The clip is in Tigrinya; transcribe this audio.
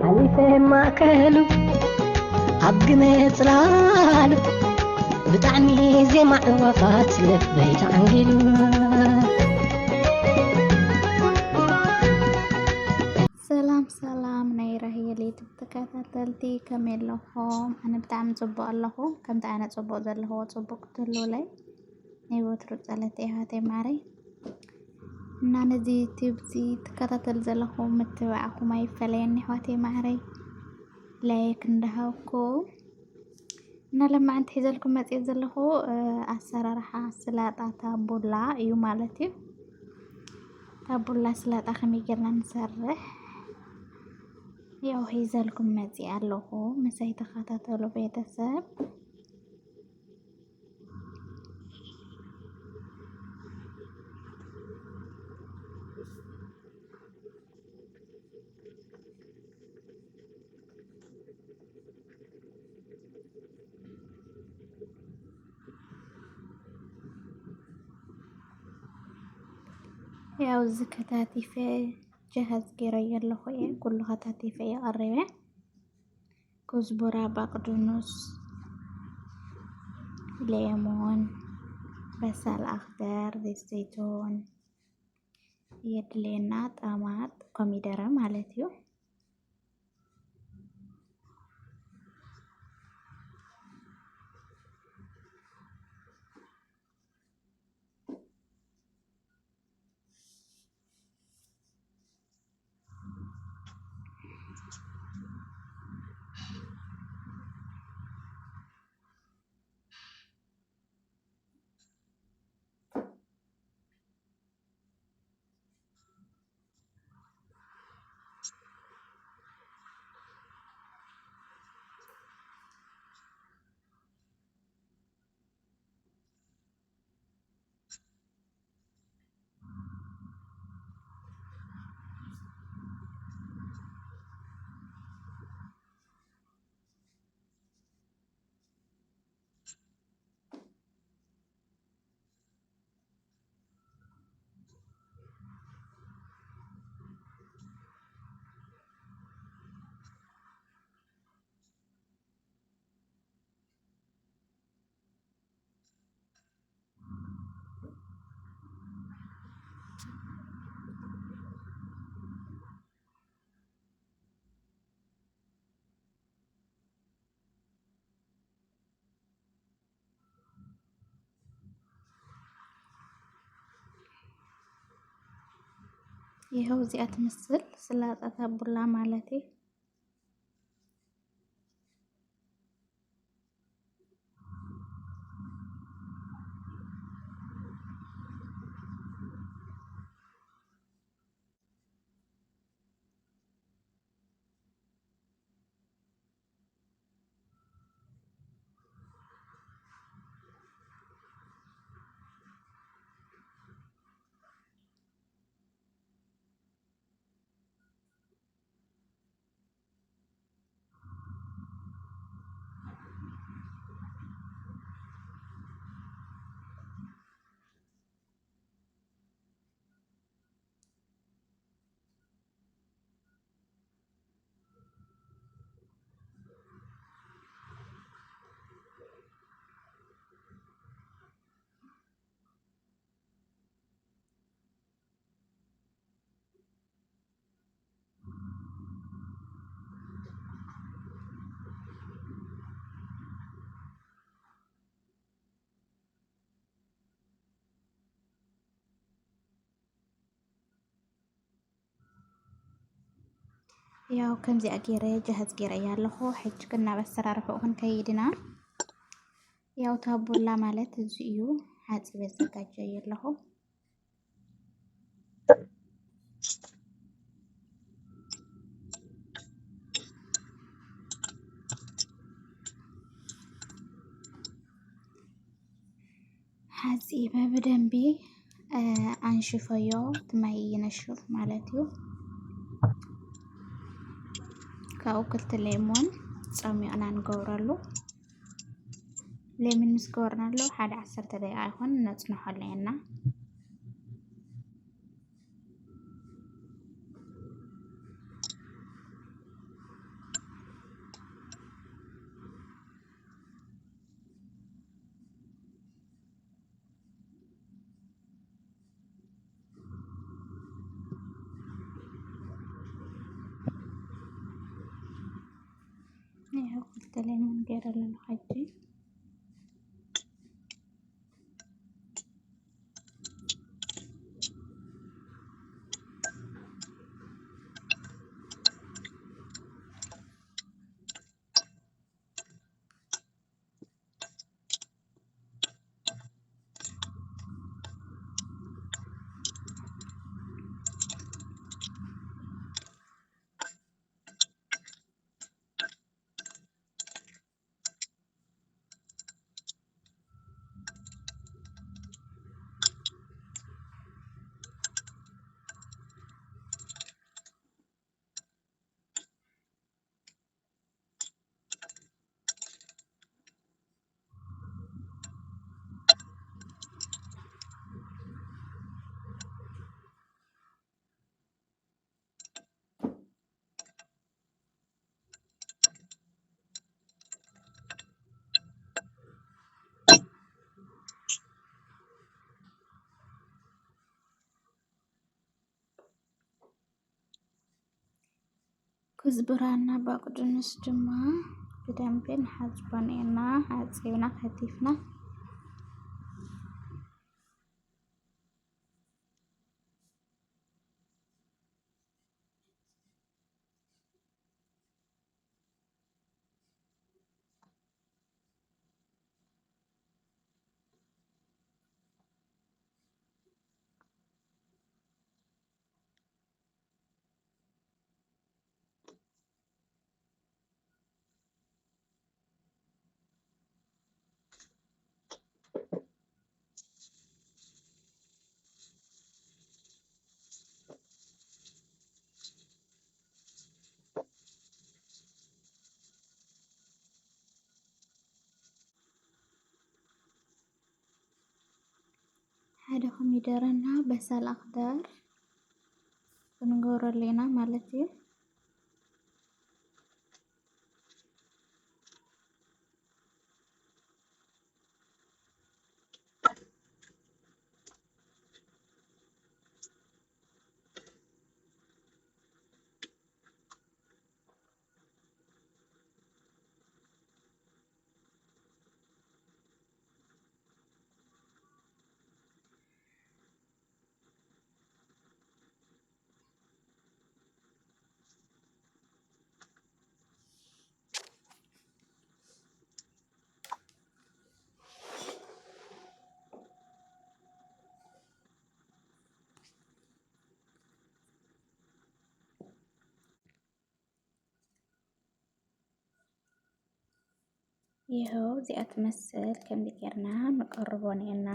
ሓሊፈ ማእከሉ ኣብ ግመ ጽላሉ ብጣዕሚ ዜማ ዕዋፋት ልበይ ተዓንጊሉ። ሰላም ሰላም ናይ ራሄል ዩቱብ ተከታተልቲ ከመይ ኣለኹም? ኣነ ብጣዕሚ ጽቡቅ ኣለኹ። ከምቲ ኣነ ጽቡቅ ዘለኹዎ ጽቡቅ ክትህልውለይ ናይ ወትሩ ጸለተይ ኣሕዋተይ ማዓረይ። እና ነዚ ዩቱብ እዚ ትከታተሉ ዘለኹም ምትብባዕኩም ኣይፈለየኒ ኣሕዋተይ ማዓረይ። ላይክ እንዳሃብኩም እና ለማዓንቲ ሒዘልኩም መፅእ ዘለኹ ኣሰራርሓ ስላጣ ታቡላ እዩ ማለት እዩ። ታቡላ ስላጣ ከመይ ጌርና ንሰርሕ ያው ሒዘልኩም መፅእ ኣለኹ። ምሳይ ተኸታተሉ ቤተሰብ። ያው እዚ ከታቲፈ ጀሃዝ ገይረዮ ኣለኹ እየ። ኩሉ ከታቲፈ እየ ቀሪበ። ኩዝቡራ፣ ባቅዱኑስ፣ ሌሞን፣ በሳል ኣኽደር፣ ዘይት ዘይቱን የድልየና። ጠማጥ፣ ኮሚደረ ማለት እዩ። ይኸው እዚኣ ትመስል ስላጣ ታቡላ ማለት እዩ። ያው ከምዚኣ ገይረ ጀሃዝ ገይረያ ኣለኹ። ሕጂ ግን ናብ ኣሰራርሕኡ ክንከይድ ኢና። ያው ታቡላ ማለት እዚ እዩ። ሓፂበ ዘጋጀየ ኣለኹ። ሓፂበ ብደንቢ ኣንሽፈዮ፣ እቲ ማይ ይነሽፍ ማለት እዩ። ካብኡ ክልተ ሌሞን ጸሚቕና ንገብረሉ። ሌሞን ምስ ገበርናሉ ሓደ ዓሰርተ ደቂቃ ይኹን ነጽንሖ ኣለና። ክልተ ሌሞን ገይረ ኣለኹ ሕጂ። ኩዝብራና ባቁድንስ ድማ ብደንቢ ንሓጽቦ ኔርና፣ ሓጺብና ከቲፍና። ሓደ ኮሚደረና በሰል ኣኽዳር ክንገብረሉ ኢና ማለት እዩ። ይኸው እዚኣ ትመስል። ከምዚ ጌርና ንቀርቦ ኔርና።